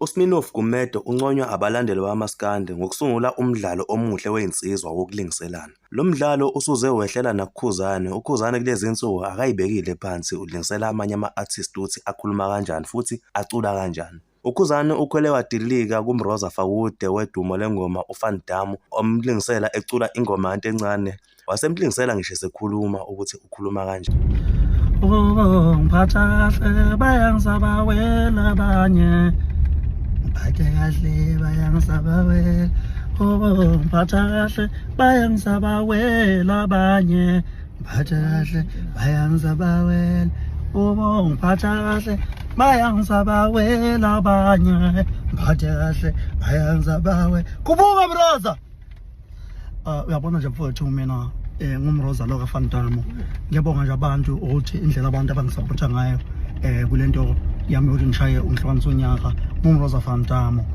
USminofu Gumede unconywa abalandeli bakamaskandi ngokusungula umdlalo omuhle wezinsizwa wokulingiselana. Lo mdlalo usuze wehlela nakuKhuzani, uKhuzani kulezi zinsuku akayibekile phansi ulingisela amanye ama-artist ukuthi akhuluma kanjani futhi acula kanjani. UKhuzani ukhwele wadilika kuMroza Fakude wedumo lengoma uVan Damme omlingisela ecula ingoma kaNtencane wasemlingisela ngisho esekhuluma ukuthi ukhuluma kanjani. Oh, ngiphatha kahle bayangisabawela abanye ngiphathe kahle bayangisabawela oh ngiphatha kahle bayangisabawela abanye ngiphatha kahle bayangisabawela oh ngiphatha kahle bayangisabawela abanye ngiphathe kahle bayangisabawela kubuka broza. Uyabona nje mfowethu, mina nguMroza lo kaFantamo. Ngiyabonga nje abantu ukuthi indlela abantu abangisapotha ngayo kulento yami yokuthi ngishaye umhlukanisi wonyaka nguMroza Fantamo.